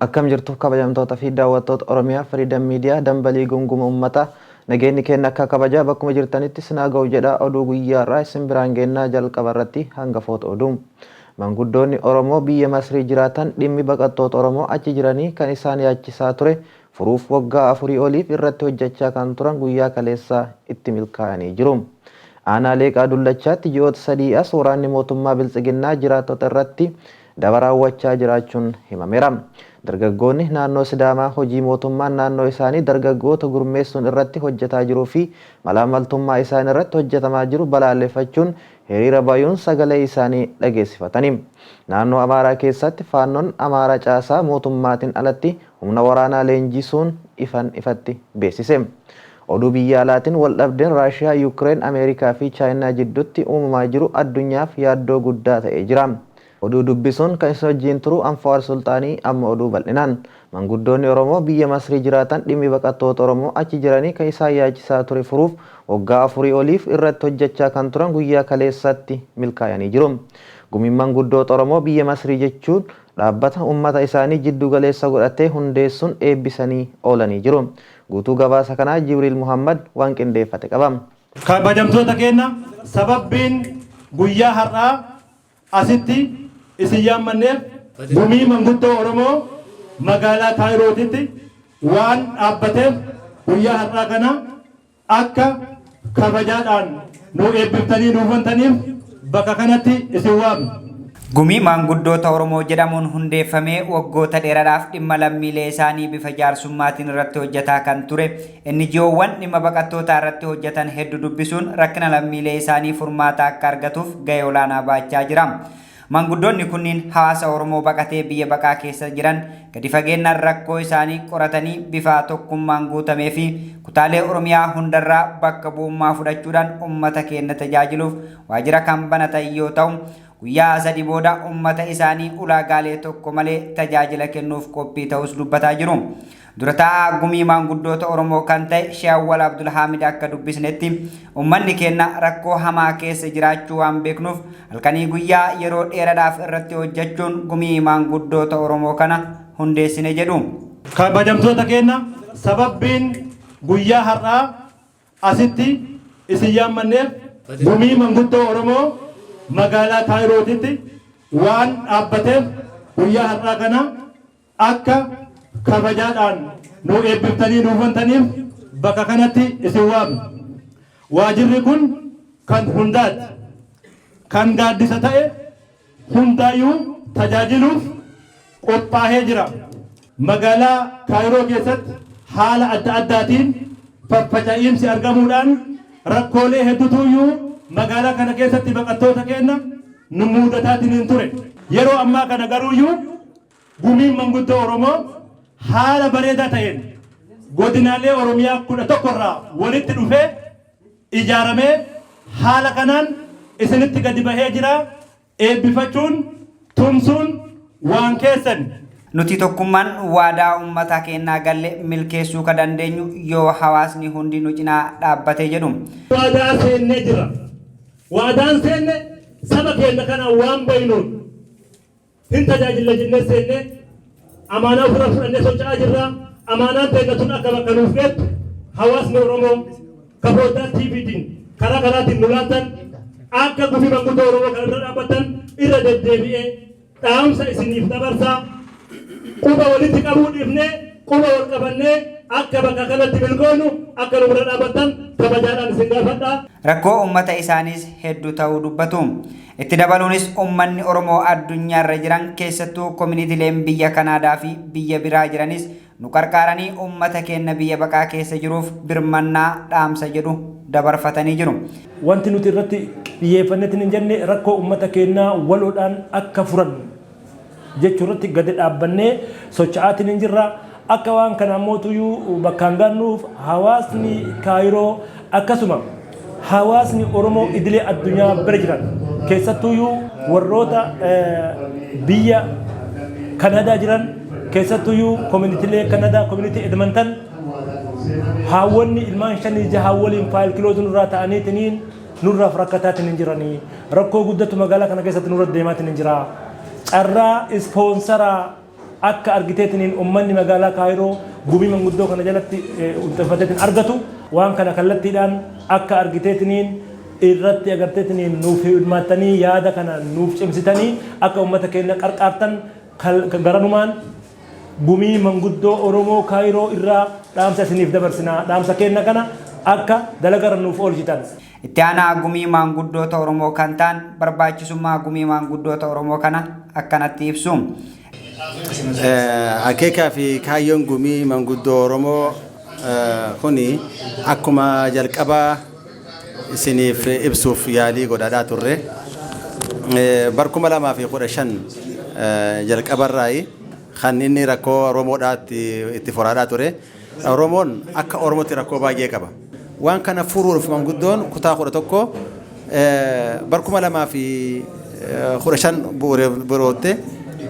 Akkam jirtu kabajamtoota fi daawwattoota Oromiyaa Freedom Media, dambalii gunguma uummataa. Nageenyi keenya akka kabajaa bakkuma jirtanitti sinaa ga'u jedha. Oduu guyyaa irraa isin biraan geennaa. Jalqaba irratti hangafoota oduu. Manguddoonni Oromoo biyya Masrii jiraatan dhimmi baqattoota Oromoo achi jiranii kan isaan yaachisaa ture furuuf waggaa 4 oliif irratti hojjechaa kan turan guyyaa kaleessaa itti milkaa'anii jiru. Aanaa Leeqaa Dullachaatti ji'oota 3 as waraanni mootummaa Biltsiginnaa jiraattota irratti daba raawwachaa jiraachuun himameera. Dargaggoonni naannoo Sidaamaa hojii mootummaan naannoo isaanii dargaggoota gurmeessuun irratti hojjetaa jiruu fi malaammaltummaa isaan irratti hojjetamaa jiru balaaleffachuun hiriira bayuun sagalee isaanii dhageessifatani. Naannoo Amaaraa keessatti Faannoon Amaaraa caasaa mootummaatiin alatti humna waraanaa leenjisuun ifan ifatti beeksise. Oduu biyya alaatiin waldhabdeen Raashiyaa, Yukireen, Ameerikaa fi Chaayinaa jidduutti uumamaa jiru addunyaaf yaaddoo guddaa ta'ee jira. Oduu dubbisuun kan isin wajjin turu Anfawaar Sulxaanii. Amma oduu bal'inaan. Manguddoonni Oromoo biyya Masrii jiraatan dhimmi baqattoota Oromoo achi jiranii kan isaan yaachisaa ture furuuf waggaa 4 oliif irratti hojjechaa kan turan guyyaa kaleessaatti milkaa'anii jiru. Gumiin manguddoota Oromoo biyya Masrii jechuun dhaabbata uummata isaanii jiddu galeessa godhatee hundeessuun eebbisanii oolanii jiru. Guutuu gabaasa kanaa Jibriil Muhammad waan qindeeffate qaba. Kabajamtoota keenya, sababbiin guyyaa har'aa asitti isin yaammanneef gumii manguddoo Oromoo magaalaa Kaayirootitti waan dhaabbateef guyyaa har'aa kana akka kabajaadhaan nu eebbiftanii nuuf wantaniif bakka kanatti isin waamna. Gumii Maanguddoota Oromoo jedhamuun hundeeffamee waggoota dheeraadhaaf dhimma lammiilee isaanii bifa jaarsummaatiin irratti hojjetaa kan ture NGO'wwan dhimma baqattootaa irratti hojjetan heddu dubbisuun rakkina lammiilee isaanii furmaata akka argatuuf gahee olaanaa bahachaa jira. Manguddoonni kunniin hawaasa Oromoo baqatee biyya baqaa keessa jiran gadi fageennaan rakkoo isaanii qoratanii bifaa tokkummaan guutamee fi kutaalee Oromiyaa hundarraa bakka bu'ummaa fudhachuudhaan ummata keenna tajaajiluuf waajjira kan banatan yoo ta'u, guyyaa sadi booda ummata isaanii ulaagaalee tokko malee tajaajila kennuuf qophii ta'us dubbataa jiru. Dura taa'aa Gumii Maanguddoota Oromoo kan ta'e Shee Awwal Abdulhaamid akka dubbisnetti, ummanni keenna rakkoo hamaa keessa jiraachuu waan beeknuuf halkanii guyyaa yeroo dheeradhaaf irratti hojjachuun Gumii Maanguddoota Oromoo kana hundeessine jedhu. Kabajamtoota keenya, sababbiin guyyaa har'aa asitti isin yaammanneef gumii manguddoo Oromoo magaalaa Kaayirootitti waan dhaabbateef guyyaa har'aa kana akka kabajaadhaan nu eebbiftanii nuuf wantaniif bakka kanatti isin waamna. Waajirri kun kan hundaati. Kan gaaddisa ta'e hundaayyuu tajaajiluuf qophaahee jira. Magaalaa Kaayiroo keessatti haala adda addaatiin faffaca'iimsi argamuudhaan rakkoolee heddutuuyyuu magaalaa kana keessatti baqattoota keenna nu muudataatiin hin ture. Yeroo ammaa kana garuuyyuu Gumiin Manguddoo Oromoo haala bareedaa ta'een godinaalee Oromiyaa 11 irraa walitti dhufee ijaaramee haala kanaan isinitti gadi bahee jira. Eebbifachuun, tumsuun waan keessani. Nuti tokkummaan waadaa ummata keennaa galle milkeessuu ka dandeenyu yoo hawaasni hundi nu cinaa dhaabbate jedhu. Waadaa seennee jirra. Waadaan seenne saba keenna kana waan beeynuun hin tajaajilla jennee seennee amaanaa ofirraa fudhannee socho'aa jirra. Amaanaan teenna tun akka bakka nuuf geettu hawaasni Oromoo ka foddaa TVtiin karaa karaatiin nu laaltan akka gumii manguddoo Oromoo kana bira dhaabbattan irra deddeebi'ee dhaamsa isiniif dabarsaa. Quba walitti qabuu dhiifnee quba wal qabannee akka bakka kanatti milkoofnu akka nu bira dhaabbattan kabajaadhaan isin gaafadha. Rakkoo ummata isaaniis heddu ta'uu dubbatu. Itti dabaluunis ummanni Oromoo addunyaarra jiran keessattuu kominiitileen biyya Kanaadaa fi biyya biraa jiranis nu qarqaaranii ummata keenna biyya baqaa keessa jiruuf birmannaa dhaamsa jedhu dabarfatanii jiru. Wanti nuti irratti xiyyeeffanneetiin hin jenne rakkoo ummata keennaa waloodhaan akka furan jechuu irratti gadi dhaabbannee socho'aatiin hin jirra. Akka waan kana ammootuyyuu bakkaan gaannuuf hawaasni Kaayiroo akkasuma hawaasni Oromoo idilee addunyaa bira jiran, keessattuyyuu warroota biyya Kanadaa jiran, keessattuyyuu koominiitiilee Kanadaa, koominiitii Edmonton, haawwanni ilmaan shanii jaha waliin file close nurraa ta'aniitiniin nurraaf rakkataatiin hin jiranii. Rakkoo guddatu magaalaa kana keessatti nurra deemaatiin hin jira. Carraa ispoonsaraa Akka argiteetiniin ummanni magaalaa Kaayiroo gumii manguddoo kana jalatti ulfeeffateetiin argatu waan kana kallattiidhaan akka argiteetiniin irratti agarteetiniin nuuf hirmaattanii, yaada kana nuuf cimsitanii, akka ummata keenya qarqaartan garanumaan gumii manguddoo Oromoo Kaayiroo irraa dhaamsa isiniif dabarsinaa, dhaamsa keenya kana akka dalagarra nuuf oolchitan. Itti aanaa gumii maanguddoota Oromoo kan ta'an barbaachisummaa gumii maanguddoota Oromoo kana akkanatti ibsu. Akeekaa fi kaayyoon gumii manguddoo Oromoo kuni akkuma jalqabaa isiniif ibsuuf yaalii godhadhaa turre. Bar 2015 jalqabarraayi kan inni rakkoo Oromoodhaatti itti furaadhaa ture. Oromoon akka Oromootti rakkoo baay'ee qaba. Waan kana furuuf manguddoon kutaa 11 bar 2015 bu'uurootte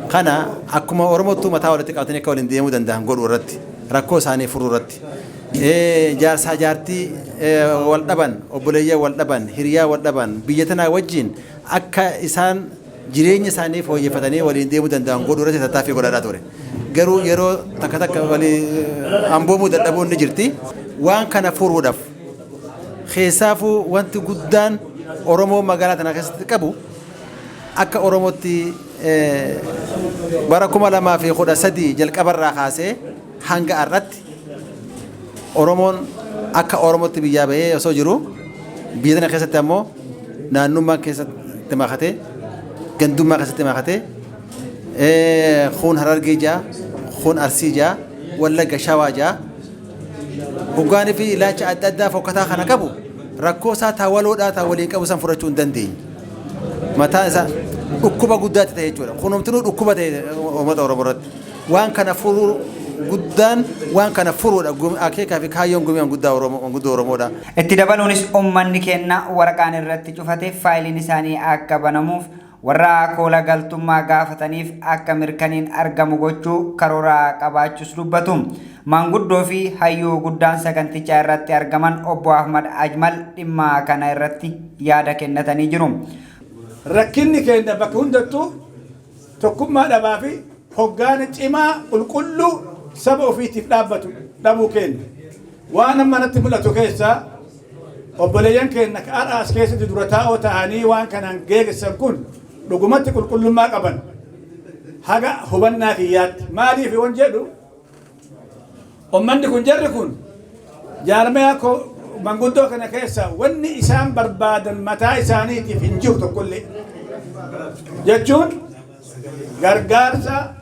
kana akkuma Oromootti mataa walitti qabatanii akka waliin deemuu danda'an godhuu irratti, rakkoo isaanii furuu irratti, jaarsaa jaartii wal dhaban, obboleeyyan wal dhaban, hiriyaa wal dhaban, biyya tanaa wajjin akka isaan jireenya isaanii fooyyeffatanii waliin deemuu danda'an godhuu irratti tattaaffii godhaadhaa ture. Garuu yeroo takka takka walii amboomuu dadhabuun ni jirti. Waan kana furuudhaaf keessaafuu wanti guddaan Oromoo magaalaa tana keessatti qabu, akka Oromootti bara 2013 jalqabarraa kaasee hanga har'atti Oromoon akka Oromootti biyyaa bahee osoo jiru, biyya tana keessatti ammoo naannummaan keessatti makatee, gandummaa keessatti makatee, kun Harargee jaa, kun Arsii jaa, Wallagga, Shawaa jaa, hoggaanii fi ilaalcha adda addaa fokkataa kana qabu, rakkoo isaa taa waloodhaa taa waliin qabu san furachuu hin dandeenye. Mataan isaa dhukkuba guddaatti ta'e jechuudha. Kunumtinuu dhukkuba ta'e uummata Oromoo irratti. Waan kana furuu guddaan waan kana furuudha, akeekaa fi kaayyoon gumii guddaa Oromoo guddoo Oromoodha. Itti dabaluunis uummanni keenya waraqaan irratti cufate faayiliin isaanii akka banamuuf, warra koola galtummaa gaafataniif akka mirkaniin argamu gochuu karoora qabaachuus dubbatu. Maanguddoo fi hayyuu guddaan sagantichaa irratti argaman obbo Ahmad Ajmal dhimma kana irratti yaada kennatanii jiru. Rakkinni keenya bakka hundattuu tokkummaa dhabaa fi hoggaana cimaa qulqulluu saba ofiitiif dhaabbatu dhabuu keenya. Waan amma natti mul'atu keessaa obboleeyyan keenya har'a as keessatti dura taa'oo ta'anii waan kanaan geeggessan kun dhugumatti qulqullummaa qaban haga hubannaa kiyyaatti. Maaliif waan jedhu, ummanni kun, jarri kun jaarmaya manguddoo kana keessa wanni isaan barbaadan mataa isaaniitiif hin jiru tokkollee. Jechuun gargaarsa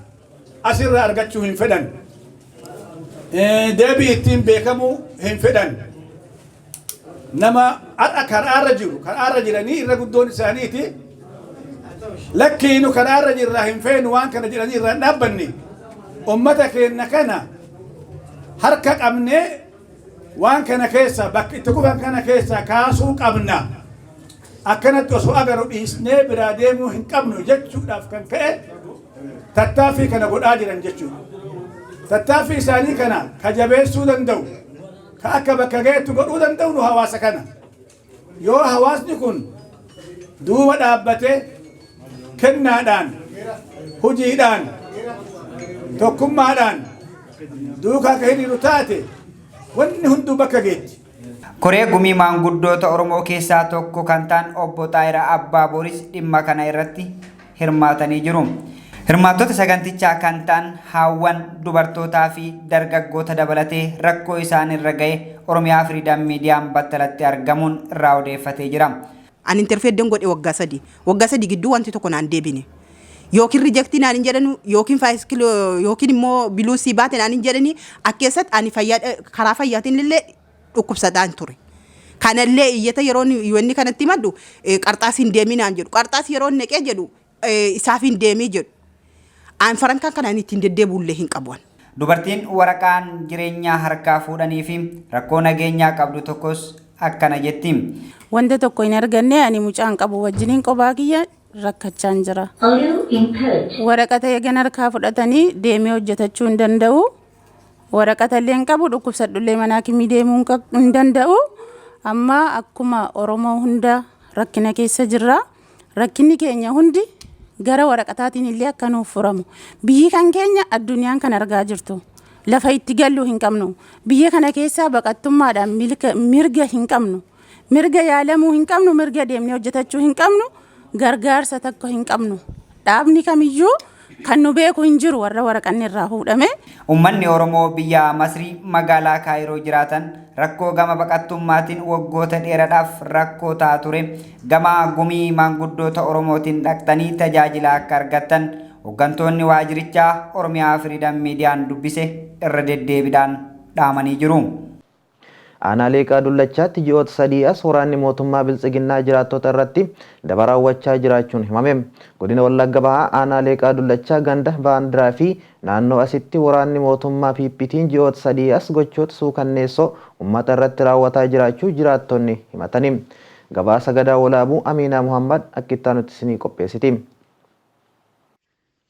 asirraa argachuu hin fedhan. Deebii ittiin beekamuu hin fedhan. Nama har'a karaarra jiru, karaarra jiranii irra guddoon isaaniiti, lakkiinu karaarra jirraa hin feenu waan kana jedhanii irraa hin dhaabbanne. Ummata keenya kana harka qabnee waan kana keessa bakka itti kufan kana keessa kaasuu qabna. Akkanatti osoo agaru dhiisnee biraa deemuu hin qabnu jechuudhaaf kan ka'e tattaaffii kana godhaa jiran jechuudha. Tattaaffii isaanii kana ka jabeessuu danda'u, ka akka bakka ga'etti godhuu danda'u nu hawaasa kana. Yoo hawaasni kun duuba dhaabbatee kennaadhaan, hojiidhaan, tokkummaadhaan duukaa ka hiriiru taate, wanni hunduu bakka geetti. Koree gumii maanguddoota Oromoo keessaa tokko kan ta'an obbo Xaayira Abbaa Boris dhimma kana irratti hirmaatanii jiru. Hirmaattota sagantichaa kan ta'an haawwan, dubartootaa fi dargaggoota dabalatee rakkoo isaan irra ga'e Oromiyaa Freedom Miidiyaan battalatti argamuun irraa odeeffatee jira. Ani interfeedden godhe waggaa 3. Waggaa 3 gidduu wanti tokko naan deebine. Yookiin reject naan hin jedhanu, yookiin faayiskil, yookiin immoo biluusii baate naan hin jedhani. Akka keessatti ani fayyaa, karaa fayyaatiin illee dhukkubsataan ture. Kanallee iyyata yeroo inni kanatti himadhu, qarxaas hin deemii naan jedhu. Qarxaas yeroo neqee jedhu, isaaf hin deemii jedhu. An farankaan kanaan ittiin deddeebi'ullee hin qabu. Dubartiin waraqaan jireenyaa harkaa fuudhanii fi rakkoo nageenyaa qabdu tokkos akkana jetti. Wanta tokko hin arganne, ani mucaan qabu wajjiniin qophaa kiyya rakkachaan jira. Waraqata eegan harkaa fudhatanii deemee hojjetachuu hin danda'u. Waraqata illee hin qabu, dhukkubsadhullee mana hakimii deemuu hin danda'u. Amma akkuma Oromoo hunda rakkina keessa jirra. Rakkinni keenya hundi Gara waraqataatiin illee akka nuuf furamu. Biyyi kan keenya addunyaan kan argaa jirtu. Lafa itti gallu hin qabnu. Biyya kana keessaa baqattummaadhaan mirga hin qabnu. Mirga yaalamuu hin qabnu, mirga deemnee hojjetachuu hin qabnu, gargaarsa tokko hin qabnu. Dhaabni kamiyyuu kan nu beeku hin jiru warra waraqanni irraa fuudhame. Uummanni Oromoo biyya Masrii magaalaa Kaayiroo jiraatan rakkoo gama baqattummaatiin waggoota dheeraadhaaf rakkoo ta'aa ture gama gumii maanguddoota Oromootiin dhaqxanii tajaajila akka argattan hooggantoonni waajjirichaa Oromiyaa Firiidam Miidiyaan dubbise irra deddeebiidhaan dhaamanii jiru. Aanaa Leeqaa Dullachaatti ji'oota 3 as waraanni mootummaa Biltsiginnaa jiraattota irratti daba raawwachaa jiraachuun himame. Godina Wallagga Bahaa Aanaa Leeqaa Dullachaa ganda Baandiraa fi naannoo asitti waraanni mootummaa PPtiin ji'oota 3 as gochoota suukanneessoo uummata irratti raawwataa jiraachuu jiraattonni himatani. Gabaasa Gadaa Walaabuu Amiinaa Muhammad akka itti aanutti isinii qopheessiti.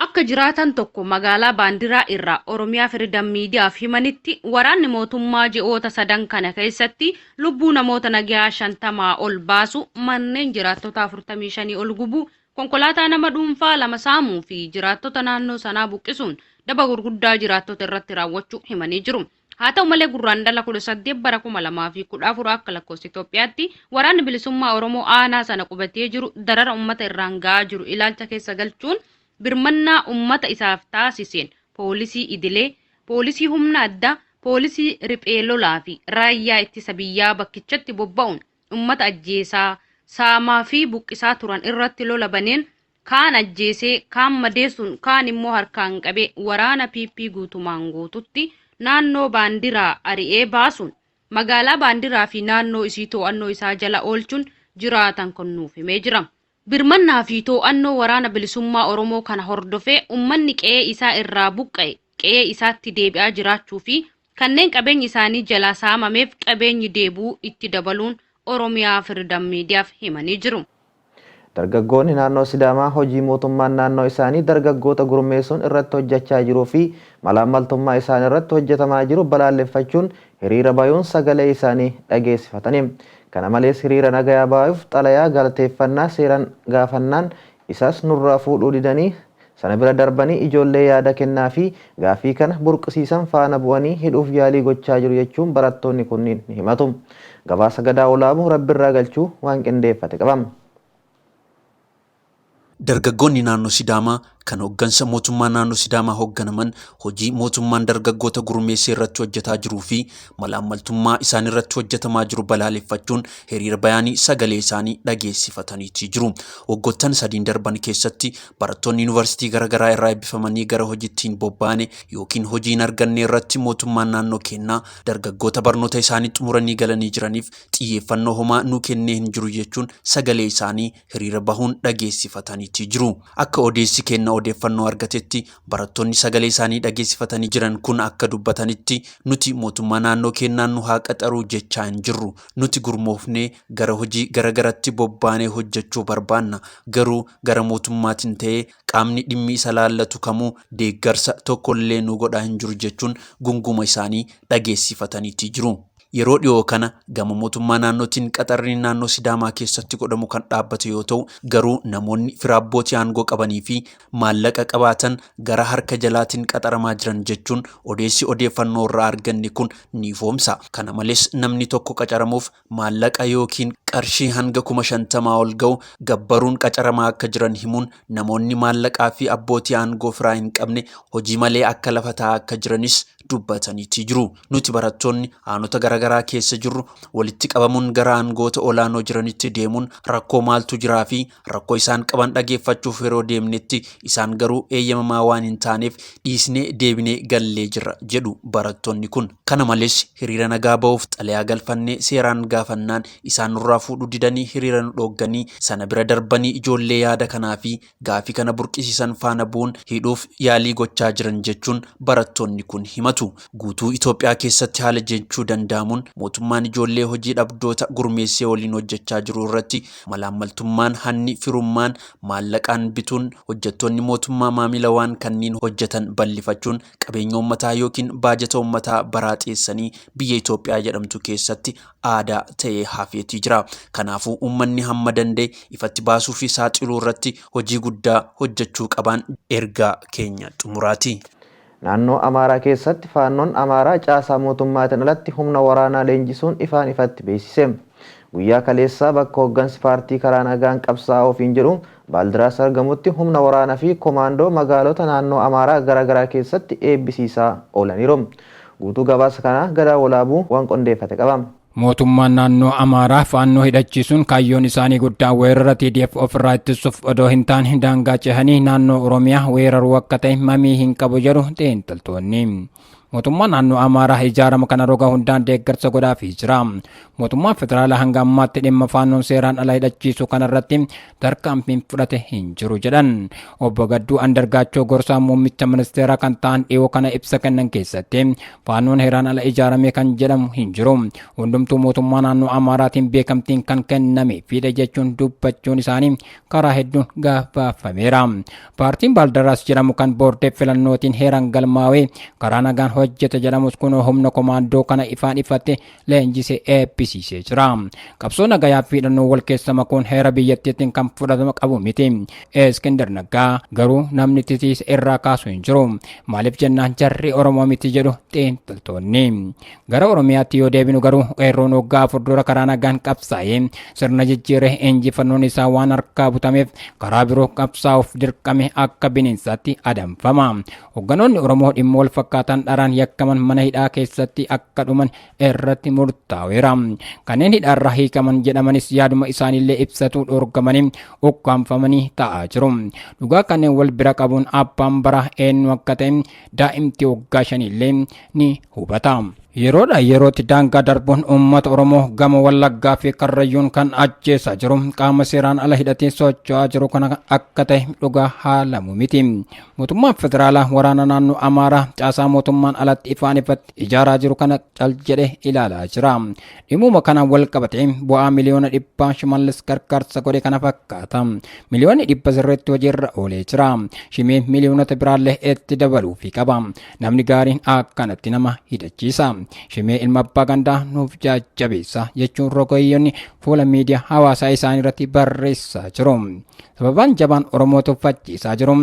Akka jiraatan tokko magaalaa Baandiraa irraa Oromiyaa Freedom Miidiyaaf himanitti, waraanni mootummaa ji'oota sadan kana keessatti lubbuu namoota nagayaa 50 ol baasu, manneen jiraattota 45 ol gubuu, konkolaataa nama dhuunfaa 2 saamuu fi jiraattota naannoo sanaa buqqisuun daba gurguddaa jiraattota irratti raawwachuu himanii jiru. Haa ta'u malee Gurraandhala 18 bara 2014 akka lakkoofsa Itoophiyaatti waraanni bilisummaa Oromoo aanaa sana qubatee jiru darara uummata irraan ga'aa jiru ilaalcha keessa galchuun birmannaa uummata isaaf taasiseen poolisii idilee, poolisii humna addaa, poolisii riphee lolaa fi raayyaa ittisa biyyaa bakkichatti bobba'uun uummata ajjeesaa, saamaa fi buqqisaa turan irratti lola baneen kaan ajjeesee, kaan madeessuun, kaan immoo harkaan qabee waraana PP guutumaan guututti naannoo Baandiraa ari'ee baasuun magaalaa Baandiraa fi naannoo isii to'annoo isaa jala oolchuun jiraatan kun nuuf himee jira. Birmannaa fi to'annoo waraana bilisummaa Oromoo kana hordofee uummanni qe'ee isaa irraa buqqa'e qe'ee isaatti deebi'aa jiraachuu fi kanneen qabeenyi isaanii jalaa saamameef qabeenyi deebi'uu itti dabaluun Oromiyaa Freedom Miidiyaaf himanii jiru. Dargaggoonni naannoo Sidaamaa hojii mootummaan naannoo isaanii dargaggoota gurmeessuun irratti hojjechaa jiruu fi malaammaltummaa isaan irratti hojjetamaa jiru balaaleffachuun hiriira bayuun sagalee isaanii dhageessifatani. Kana malees hiriira nagayaa bayuuf xalayaa galateeffannaa seeran gaafannaan isas nurraa fuudhuu didanii sana bira darbanii ijoollee yaada kennaa fi gaaffii kana burqisiisan faana bu'anii hidhuuf yaalii gochaa jiru jechuun barattoonni kunniin ni himatu. Gabaasa Gadaa Olaabuu Rabbirraa Galchuu waan qindeeffate qaba. Dargaggoonni naannoo Sidaamaa kan hoggansa mootummaa naannoo Sidaamaa hogganaman hojii mootummaan dargaggoota gurmeessee irratti hojjetaa jiruu fi malaammaltummaa isaan irratti hojjetamaa jiru balaaleffachuun hiriira bayaanii sagalee isaanii dhageessifataniitii jiru. Waggoottan sadiin darban keessatti barattoonni yuunivarsiitii garaagaraa irraa eebbifamanii gara hojiitti hin bobbaane yookiin hojii hin arganne irratti mootummaan naannoo keenyaa dargaggoota barnoota isaanii xumuranii galanii jiraniif xiyyeeffannoo homaa nu kennee hin jiru jechuun sagalee isaanii hiriira bahuun dhageessifataniitii jiru. Akka odeessi kenna odeeffannoo argatetti barattoonni sagalee isaanii dhageessifatanii jiran kun akka dubbatanitti, nuti mootummaa naannoo keenyaan nu haa qaxaruu jechaa hin jirru. Nuti gurmoofnee gara hojii garagaratti bobbaanee hojjechuu barbaanna. Garuu gara mootummaatiin ta'ee qaamni dhimmi isa laallatu kamuu deeggarsa tokkollee nu godhaa hin jiru jechuun gunguma isaanii dhageessifataniitii jiru. Yeroo dhiyoo kana gama mootummaa naannootiin qaxarriin naannoo Sidaamaa keessatti godhamu kan dhaabbate yoo ta'u, garuu namoonni fira abbootii aangoo qabanii fi maallaqa qabaatan gara harka jalaatiin qaxaramaa jiran jechuun odeessi odeeffannoo irraa arganne kun ni ifoomsa. Kana malees namni tokko qacaramuuf maallaqa yookiin qarshii hanga 50,000 ol ga'u gabbaruun qacaramaa akka jiran himuun namoonni maallaqaa fi abbootii aangoo firaa hin qabne hojii malee akka lafa taa'aa akka jiranis dubbataniitii jiru. Nuti barattoonni aanota garaagaraa keessa jirru walitti qabamuun gara aangoota olaanoo jiranitti deemuun rakkoo maaltu jiraa fi rakkoo isaan qaban dhageeffachuuf yeroo deemnetti isaan garuu eeyyamamaa waan hin taaneef dhiisnee deebinee gallee jirra jedhu barattoonni kun. Kana malees hiriira nagaa ba'uuf xalayaa galfannee seeraan gaafannaan isaan nurraa fuudhuu didanii hiriira nu dhoogganii sana bira darbanii ijoollee yaada kanaa fi gaafii kana burqisiisan faana bu'uun hidhuuf yaalii gochaa jiran jechuun barattoonni kun himatu. Guutuu Itoophiyaa keessatti haala jechuu danda'amuun mootummaan ijoollee hojii dhabdoota gurmeessee waliin hojjechaa jiru irratti malaammaltummaan, hanni, firummaan, maallaqaan bituun hojjettoonni mootummaa maamila waan kanniin hojjetan bal'ifachuun qabeenya uummataa yookiin baajata uummataa baraaxeessanii biyya Itoophiyaa jedhamtu keessatti aadaa ta'ee hafeetii jira. Kanaafuu uummanni hamma danda'e ifatti baasuu fi saaxiluu irratti hojii guddaa hojjechuu qabaan ergaa keenya xumuraati. Naannoo Amaaraa keessatti Faannoon Amaaraa caasaa mootummaatiin alatti humna waraanaa leenjisuun ifaan ifatti beeksise. Guyyaa kaleessaa bakka hoggansi paartii karaa nagaan qabsaa'aa ofiin jedhu Baaldiraas argamutti humna waraanaa fi komaandoo magaalota naannoo Amaaraa garaagaraa keessatti eebbisiisaa oolaniiru. Guutuu gabaasa kanaa Gadaa Walaabuu waan qondeeffate qaba. Mootummaan naannoo Amaaraa Faannoo hidhachiisuun kaayyoon isaanii guddaan weerara TDF ofirraa ittisuuf odoo hin taane daangaa cehanii naannoo Oromiyaa weeraruu akka ta'e mamii hin qabu jedhu xiinxaltoonni. Mootummaan naannoo Amaaraa ijaarama kana roga hundaan deeggarsa godhaafii jira. Mootummaan federaalaa hanga ammaatti dhimma Faannoon seeraan ala hidhachiisuu kanarratti tarkaanfiin fudhate hin jiru jedhan. Obbo Gadduu Andargaachoo gorsaa muummicha ministeeraa kan ta'an dhiyoo kana ibsa kennan keessatti Faannoon heeraan ala ijaarame kan jedhamu hin jiru. Hundumtuu mootummaa naannoo Amaaraatiin beekamtiin kan kennameefidha jechuun dubbachuun isaanii karaa hedduun gabaafameera. Paartiin Baaldaraas jedhamu kan boordee filannootiin heeraan galmaawee karaa nagaan hojjeta jedhamus kunoo humna komaandoo kana ifaan ifatti leenjisee eebbisiisee jira. Qabsoo nagayaa fi hidhannoo wal keessa makuun heera biyyattiitiin kan fudhatama qabu miti. Iskindar Naggaa garuu namni titiisa irraa kaasu hin jiru. Maaliif jennaan jarri Oromoo miti jedhu xiinxaltoonni. Gara Oromiyaatti yoo deebinu garuu qeerroon waggaa 4 dura karaa nagaan qabsaa'ee sirna jijjiiree injifannoon isaa waan harkaa butameef karaa biroo qabsaa'uuf dirqame akka bineensaatti adamfama. Hogganoonni Oromoo dhimma wal fakkaataan dharaan yakkaman mana hidhaa keessatti akka dhuman irratti murtaa'eera. Kanneen hidhaarraa hiikaman jedhamanis yaaduma isaaniillee ibsatuu dhorkamanii ukkaamfamanii taa'aa jiru. Dhugaa kanneen wal bira qabuun abbaan baraa eenyu akka ta'e daa'imti waggaa shaniillee ni hubata. Yeroodhaa yerootti daangaa darbuun uummata Oromoo gama Wallaggaa fi Karrayyuun kan ajjeesaa jiru qaama seeraan ala hidhatee socho'aa jiru kana akka ta'e dhugaa haalamu miti. Mootummaan federaalaa waraana naannoo Amaaraa caasaa mootummaan alatti ifaan ifatti ijaaraa jiru kana cal jedhe ilaalaa jira. Dhimmuma kanaan wal qabatee bu'aa miliyoona dhibbaa Shimallis gargaarsa godhe kana fakkaata. Miliyoonni dhibba sirriitti hojiirra oolee jira. Shimeen miliyoonota biraallee itti dabaluufi qaba. Namni gaariin akkanatti nama hidhachiisa. Shimee ilma abbaa gandaa nuuf jajjabeessa jechuun rogeeyyonni fuula miidiyaa hawaasaa isaanii irratti barreessaa jiru. Sababaan jabaan Oromoo tuffachiisaa jiru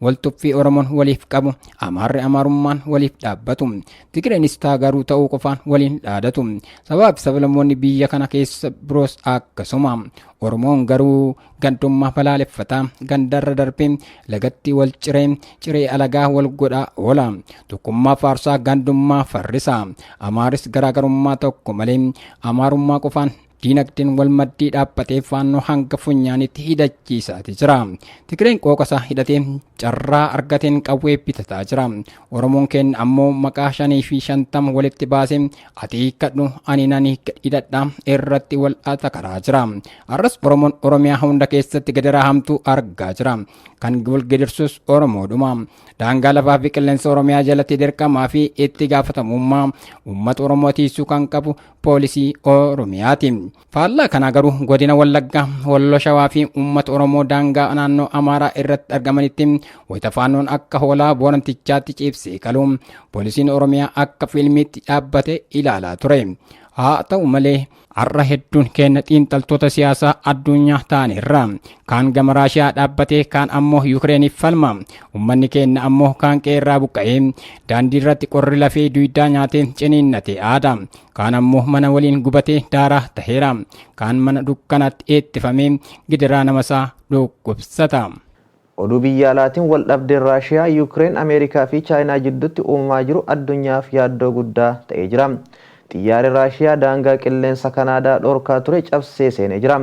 wal tuffii Oromoon waliif qabu, Amaarri Amaarummaan waliif dhaabbatu, Tigreenis taagaruu ta'uu qofaan waliin dhaadatu. Sabaa fi sablammoonni biyya kana keessa biroos akkasuma. Oromoon garuu gandummaa balaaleffata, gandarra darbee lagatti wal ciree, ciree alagaa wal godhaa oola. Tokkummaa faarsaa, gandummaa farrisa. Amaaris garaagarummaa tokko malee Amaarummaa qofaan diinagdeen wal maddii dhaabbatee faannoo hanga funyaanitti hidhachiisaati jira. Tigreen qooqasaa hidhatee carraa argateen qawwee bitataa jira. Oromoon keenya ammoo maqaa 55 walitti baasee ati hiikkadhu ani nan hidhadha irratti wal atakaraa jira. Har'as Oromoon Oromiyaa hunda keessatti gidiraa hamtuu argaa jira. Kan wal gidirsus Oromoodhuma. Daangaa lafaa fi qilleensa Oromiyaa jalatti dirqamaa fi itti gaafatamummaa uummata Oromoo tiisuu kan qabu poolisii Oromiyaati. Faallaa kanaa garuu godina Wallaggaa, Walloo Shawaa fi uummata Oromoo daangaa naannoo Amaaraa irratti argamanitti wayita faannoon akka hoolaa boorantichaatti ciibsee qalu poolisiin Oromiyaa akka fiilmiitti dhaabbate ilaalaa ture. Haa ta'u malee har'a hedduun keenya xiinxaltoota siyaasaa addunyaa ta'anirra. Kaan gama Raashiyaa dhaabbatee kaan ammoo Yukireeniif falma. Uummanni keenya ammoo kaan qe'eerraa buqqa'ee daandii irratti qorri lafee duydaa nyaatee ciniinnate aada. Kaan ammoo mana waliin gubatee daaraa taheera. Kaan mana dukkanaatti eettifamee gidiraa namasaa dhukkubsata. Oduu biyya alaatiin waldhabdeen Raashiyaa, Yuukireen, Ameerikaa fi Chaayinaa jidduutti uumamaa jiru addunyaaf yaaddoo guddaa ta'ee jira. Xiyyaarri Raashiyaa daangaa qilleensa Kanaadaa dhorkaa ture cabsee seenee jira.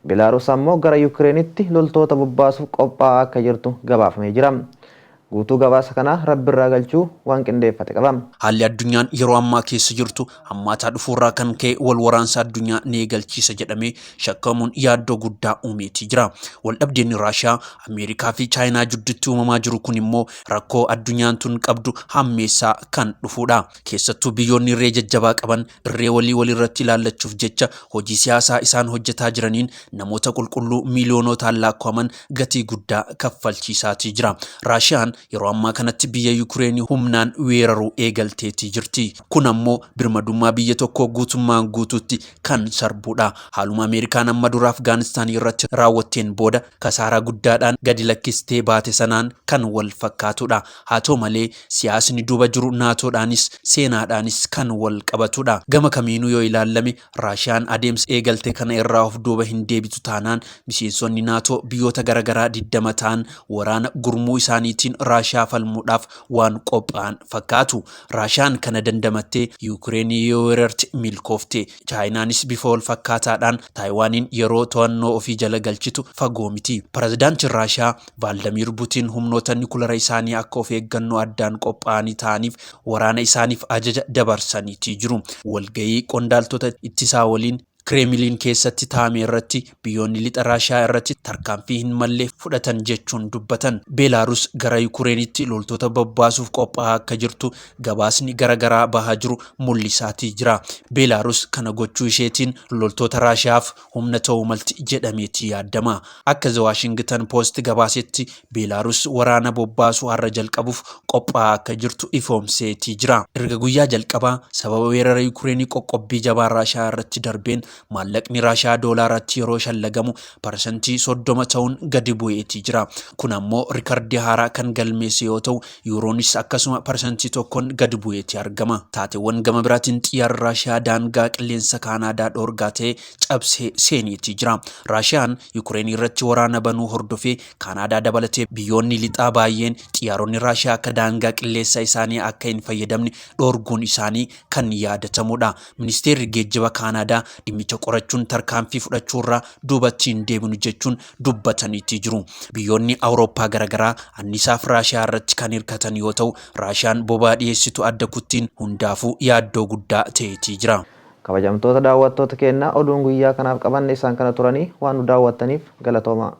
Belaaruus ammoo gara Yuukireenitti loltoota bobbaasuuf qophaa'aa akka jirtu gabaafamee jira. Guutuu gabaasa kanaa Rabbirraa Galchuu waan qindeeffate qaba. Haalli addunyaan yeroo ammaa keessa jirtu hammaataa dhufuurraa kan ka'e wal waraansa addunyaa ni eegalchiisa jedhamee shakkamuun yaaddoo guddaa uumeetii jira. Wal dhabdeen Raashiyaa, Ameerikaa fi Chaayinaa jidduutti uumamaa jiru kun immoo rakkoo addunyaan tun qabdu hammeessaa kan dhufuudha. Keessattuu biyyoonni irree jajjabaa qaban irree walii walirratti ilaallachuuf jecha hojii siyaasaa isaan hojjetaa jiraniin namoota qulqulluu miiliyoonotaan lakkaa'aman gatii guddaa kaffalchiisaatii jira. Raashiyaan yeroo ammaa kanatti biyya Yukireenii humnaan weeraruu eegalteetii jirti. Kun ammoo birmadummaa biyya tokkoo guutummaan guutuutti kan sarbuudha. Haaluma Ameerikaan amma dura Afgaanistaan irratti raawwatteen booda kasaaraa guddaadhaan gadi lakkistee baate sanaan kan wal fakkaatudha. Haa ta'u malee siyaasni duuba jiru NATOdhaanis seenaadhaanis kan wal qabatudha. Gama kamiinuu yoo ilaallame Raashiyaan adeemsa eegalte kana irraa of duuba hin deebitu taanaan miseensonni NATO biyyoota garaagaraa 20 ta'an waraana gurmuu isaaniitiin Raashiyaa falmuudhaaf waan qophaa'an fakkaatu. Raashiyaan kana dandamattee Yuukireenii yoo weerarte milkoofte. Chaayinaanis bifa wal fakkaataadhaan Taayiwaaniin yeroo to'annoo ofii jala galchitu fagoo miti. Pirezidaantiin Raashiyaa Vaaldamiir Putiin humnoota nikulara isaanii akka of eeggannoo addaan qophaa'anii ta'aniif waraana isaaniif ajaja dabarsaniitii jiru. Walgahii qondaaltota ittisaa waliin Kireemiliin keessatti taa'ame irratti biyyoonni lixa Raashiyaa irratti tarkaanfii hin malle fudhatan jechuun dubbatan. Beelaarus gara Yukureenitti loltoota bobbaasuuf qophaa'aa akka jirtu gabaasni garaagaraa bahaa jiru mul'isaatii jira. Beelaarus kana gochuu isheetiin loltoota Raashiyaaf humna ta'uu malti jedhameeti yaadama. Akka The Washington Post gabaasetti Beelaarus waraana bobbaasuu har'a jalqabuuf qophaa'aa akka jirtu ifoomseetii jira. Erga guyyaa jalqabaa sababa weerara Yukureenii qoqqobbii jabaa Raashiyaa irratti darbeen maallaqni Raashiyaa doolaaratti yeroo shallagamu parsantii 30 ta'uun gadi bu'eetii jira. Kun ammoo rikardii haaraa kan galmeesse yoo ta'u, yuuroonis akkasuma parsantii 1n gadi bu'eetii argama. Taateewwan gama biraatiin xiyyaarri Raashiyaa daangaa qilleensa Kaanaadaa dhoorgaa ta'e cabsee seeneetii jira. Raashiyaan Yukureen irratti waraana banuu hordofee Kaanaadaa dabalatee biyyoonni lixaa baay'een xiyyaaronni Raashiyaa akka daangaa qilleessa isaanii akka hin fayyadamne dhoorguun isaanii kan yaadatamudha. Ministeerri geejjiba Kaanaadaa dhimmicha qorachuun tarkaanfii fudhachuurraa duubatti hin deebinu jechuun dubbataniitii jiru. Biyyoonni Awurooppaa garaagaraa annisaaf Raashiyaa irratti kan hirkatan yoo ta'u, Raashiyaan boba'aa dhiyeessitu adda kuttiin hundaafuu yaaddoo guddaa ta'eetii jira. Kabajamtoota daawwattoota keenyaa, oduun guyyaa kanaaf qabanne isaan kana turanii. Waan nu daawwattaniif galatoomaa.